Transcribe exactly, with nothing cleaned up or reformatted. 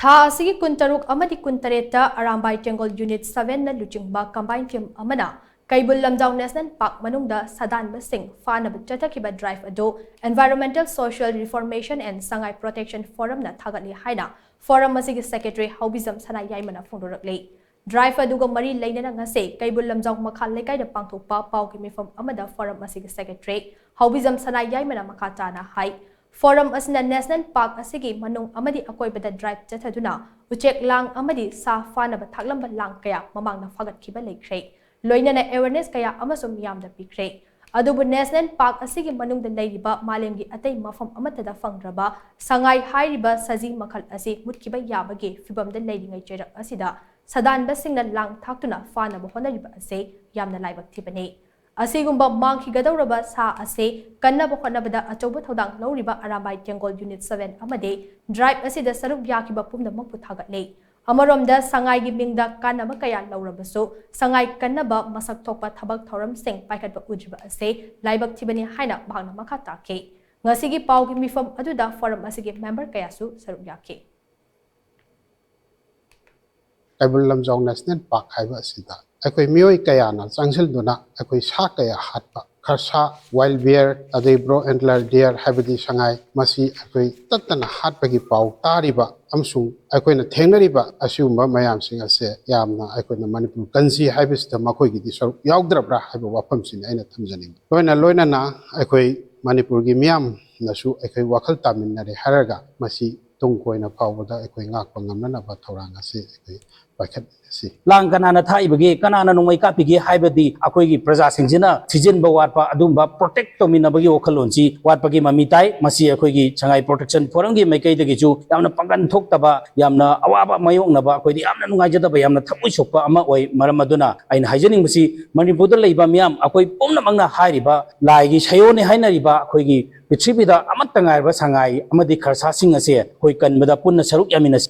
ꯊꯥ ꯑꯁꯤꯒꯤ ꯀꯨꯟꯇꯔꯨꯛ ꯑꯃꯗꯤ ꯀꯨꯟꯇꯔꯦꯠꯇ ꯑꯔꯥꯝꯕꯥꯏ ꯇꯦꯡꯒꯣꯜ Unit seven ꯅ ꯂꯨꯆꯤꯡꯕ combined team ꯑꯃꯅ ꯀꯩꯕꯨꯜ ꯂꯝꯖꯥꯎ National Park ꯃꯅꯨꯡꯗ ꯁꯥꯗꯥꯟꯕꯁꯤꯡ ꯐꯥꯅꯕ ꯆꯠꯊꯈꯤꯕ drive ꯑꯗꯨ Environmental Social Reformation and Sangai Protection Forum ꯅ ꯊꯥꯒꯠꯂꯤ ꯍꯥꯏꯅ Forum ꯑꯁꯤꯒꯤ Secretary ꯍꯥꯎꯕꯤꯖꯝ ꯁꯅꯥ ꯌꯥꯏꯃꯅ ꯐꯣꯡꯗꯣꯔꯛꯂꯤ꯫ Drive ꯑꯗꯨꯒ ꯃꯔꯤ ꯂꯩꯅꯅ ꯉꯁꯤ ꯀꯩꯕꯨꯜ ꯂꯝꯖꯥꯎ ꯃꯈꯥ ꯂꯩꯀꯥꯏꯗ ꯄꯥꯡꯊꯣꯛꯄ ꯄꯥꯎꯒꯤ ꯃꯤꯐꯝ ꯑꯃꯗ Forum ꯑꯁꯤꯒꯤ Secretary ꯍꯥꯎꯕꯤꯖꯝ ꯁꯅꯥ ꯌꯥꯏꯃꯅ ꯃꯈꯥ ꯇꯥꯅ ꯍꯥꯏ, Forum ꯑꯁꯤꯅ National Park ꯑꯁꯤꯒꯤ ꯃꯅꯨꯡ ꯑꯃꯗꯤ ꯑꯀꯣꯏꯕꯗ drive ꯆꯠꯊꯗꯨꯅ ꯎꯆꯦꯛ ꯂꯥꯡ ꯑꯃꯗꯤ ꯁꯥ ꯐꯥꯅꯕ ꯊꯥꯛꯂꯝꯕ ꯂꯥꯡ ꯀꯌꯥ ꯃꯃꯥꯡꯗ ꯐꯥꯒꯠꯈꯤꯕ ꯂꯩꯈ꯭ꯔꯦ꯫ ꯂꯣꯏꯅꯅ awareness ꯀꯌꯥ ꯑꯃꯁꯨ ꯃꯤꯌꯥꯝꯗ ꯄꯤꯈ꯭ꯔꯦ꯫ ꯑꯗꯨꯕꯨ National Park ꯑꯁꯤꯒꯤ ꯃꯅꯨꯡꯗ ꯂꯩꯔꯤꯕ ꯃꯥꯂꯦꯝꯒꯤ ꯑꯇꯩ ꯃꯐꯝ ꯑꯃꯠꯇꯗ ꯐꯪꯗ꯭ꯔꯕ ꯁꯉꯥꯏ ꯍꯥꯏꯔꯤꯕ ꯁꯖꯤ ꯃꯈꯜ ꯑꯁꯤ ꯃꯨꯠꯈꯤꯕ ꯌꯥꯕꯒꯤ ꯐꯤꯚꯝꯗ ꯂꯩꯔꯤꯉꯩ ꯆꯩꯔꯛ ꯑꯁꯤꯗ ꯁꯥꯗꯥꯟꯕꯁꯤꯡꯅ ꯂꯥꯡ ꯊꯥꯛꯇꯨꯅ ꯐꯥꯅꯕ ꯍꯣꯠꯅꯔꯤꯕ ꯑꯁꯤ ꯌꯥꯝꯅ ꯂꯥꯏꯕꯛ ꯊꯤꯕꯅꯤ꯫ ꯑꯁꯤꯒꯨꯝꯕ ꯃꯥꯡꯈꯤꯒꯗꯧꯔꯕ ꯁꯥ ꯑꯁꯤ ꯀꯟꯅꯕ ꯍꯣꯠꯅꯕꯗ ꯑꯆꯧꯕ ꯊꯧꯗꯥꯡ ꯂꯧꯔꯤꯕ ꯑꯔꯥꯝꯕꯥꯏ ꯇꯦꯡꯒꯣꯜ Unit seven ꯑꯃꯗꯤ drive ꯑꯁꯤꯗ ꯁꯔꯨꯛ ꯌꯥꯈꯤꯕ ꯄꯨꯝꯅꯃꯛꯄꯨ ꯊꯥꯒꯠꯂꯤ꯫ ꯑꯃꯔꯣꯝꯗ ꯁꯉꯥꯏꯒꯤ ꯃꯤꯡꯗ ꯀꯥꯟꯅꯕ ꯀꯌꯥ ꯂꯧꯔꯕꯁꯨ ꯁꯉꯥꯏ ꯀꯟꯅꯕ ꯃꯁꯛ ꯊꯣꯛꯄ ꯊꯕꯛ ꯊꯧꯔꯝꯁꯤꯡ ꯄꯥꯏꯈꯠꯄ ꯎꯗ꯭ꯔꯤꯕ ꯑꯁꯤ ꯂꯥꯏꯕꯛ ꯊꯤꯕꯅꯤ ꯍꯥꯏꯅ ꯃꯍꯥꯛꯅ ꯃꯈꯥ ꯇꯥꯈꯤ꯫ ꯉꯁꯤꯒꯤ ꯄꯥꯎꯒꯤ ꯃꯤꯐꯝ ꯑꯗꯨꯗ Forum ꯑꯁꯤꯒꯤ member ꯀꯌꯥꯁꯨ ꯁꯔꯨꯛ ꯌꯥꯈꯤ꯫ ꯀꯩꯕꯨꯜ ꯂꯝꯖꯥꯎ National Park ꯍꯥꯏꯕ ꯑꯁꯤꯗ ꯑꯩꯈꯣꯏ ꯃꯤꯑꯣꯏ ꯀꯌꯥꯅ ꯆꯪꯁꯤꯟꯗꯨꯅ ꯑꯩꯈꯣꯏ ꯁꯥ ꯀꯌꯥ ꯍꯥꯠꯄ, ꯈꯔꯁꯥ, wild bear, ꯑꯗꯩ bronze antler deer ꯍꯥꯏꯕꯗꯤ ꯁꯉꯥꯏ, ꯃꯁꯤ ꯑꯩꯈꯣꯏ ꯇꯠꯇꯅ ꯍꯥꯠꯄꯒꯤ ꯄꯥꯎ ꯇꯥꯔꯤꯕ ꯑꯃꯁꯨꯡ ꯑꯩꯈꯣꯏꯅ ꯊꯦꯡꯅꯔꯤꯕ ꯑꯁꯤꯒꯨꯝꯕ ꯃꯌꯥꯝꯁꯤꯡ ꯑꯁꯦ ꯌꯥꯝꯅ ꯑꯩꯈꯣꯏꯅ ꯃꯅꯤꯄꯨꯔ ꯀꯟꯁꯤ ꯍꯥꯏꯕꯁꯤꯗ ꯃꯈꯣꯏꯒꯤꯗꯤ ꯁꯔꯨꯛ ꯌꯥꯎꯗ꯭ꯔꯕ꯭ꯔꯥ ꯍꯥꯏꯕ ꯋꯥꯐꯝꯁꯤꯅꯤ ꯑꯩꯅ ꯊꯝꯖꯅꯤꯡꯕ꯫ ꯂꯣꯏꯅ ꯂꯣꯏꯅꯅ ꯑꯩꯈꯣꯏ ꯃꯅꯤꯄꯨꯔꯒꯤ ꯃꯤꯌꯥꯝꯅꯁꯨ ꯑꯩꯈꯣꯏ ꯋꯥꯈꯜ ꯇꯥꯃꯤꯟꯅꯔꯦ ꯍꯥꯏꯔꯒ ꯃꯁꯤ ꯇꯨꯡ ꯀꯣꯏꯅ ꯐꯥꯎꯕꯗ ꯑꯩꯈꯣꯏ ꯉꯥꯛꯄ ꯉꯝꯅꯅꯕ ꯊꯧꯔꯥꯡ ꯑꯁꯤ ꯑꯩꯈꯣꯏ ꯄꯥꯏꯈꯠꯃꯤꯟꯅꯁꯤ꯫ ꯂꯥꯡ ꯀꯅꯥꯅ ꯊꯥꯛꯏꯕꯒꯦ, ꯀꯅꯥꯅ ꯅꯣꯡꯃꯩ ꯀꯥꯞꯄꯤꯒꯦ ꯍꯥꯏꯕꯗꯤ ꯑꯩꯈꯣꯏꯒꯤ ꯄ꯭ꯔꯖꯥꯁꯤꯡꯁꯤꯅ ꯊꯤꯖꯤꯟꯕ ꯋꯥꯠꯄ, ꯑꯗꯨꯒꯨꯝꯕ protect ꯇꯧꯃꯤꯟꯅꯕꯒꯤ ꯋꯥꯈꯜꯂꯣꯟꯁꯤ ꯋꯥꯠꯄꯒꯤ ꯃꯃꯤ ꯇꯥꯏ꯫ ꯃꯁꯤ ꯑꯩꯈꯣꯏꯒꯤ ꯁꯉꯥꯏ Protection Forumꯒꯤ ꯃꯥꯏꯀꯩꯗꯒꯤꯁꯨ ꯌꯥꯝꯅ ꯄꯥꯡꯒꯜ ꯊꯣꯛꯇꯕ, ꯌꯥꯝꯅ ꯑꯋꯥꯕ ꯃꯥꯌꯣꯛꯅꯕ, ꯑꯩꯈꯣꯏꯗ ꯌꯥꯝꯅ ꯅꯨꯡꯉꯥꯏꯖꯗꯕ, ꯌꯥꯝꯅ ꯊꯃꯣꯏ ꯁꯣꯛꯄ ꯑꯃ ꯑꯣꯏ꯫ ꯃꯔꯝ ꯑꯗꯨꯅ ꯑꯩꯅ ꯍꯥꯏꯖꯅꯤꯡꯕꯁꯤ ꯃꯅꯤꯄꯨꯔꯗ ꯂꯩꯕ ꯃꯤꯌꯥꯝ ꯑꯩꯈꯣꯏ ꯄꯨꯝꯅꯃꯛꯅ ꯍꯥꯏꯔꯤꯕ ꯂꯥꯏꯒꯤ ꯁꯌꯣꯟꯅꯤ ꯍꯥꯏꯅꯔꯤꯕ ꯑꯩꯈꯣꯏꯒꯤ ꯄ꯭ꯔꯤꯊꯤꯕꯤꯗ ꯑꯃꯠꯇ ꯉꯥꯏꯔꯕ ꯁꯉꯥꯏ ꯑꯃꯗꯤ ꯈꯔꯁꯥꯁꯤꯡ ꯑꯁꯦ ꯑꯩꯈꯣꯏ ꯀꯟꯕꯗ ꯄꯨꯟꯅ ꯁꯔꯨꯛ ꯌꯥꯃꯤꯟꯅꯁꯤ꯫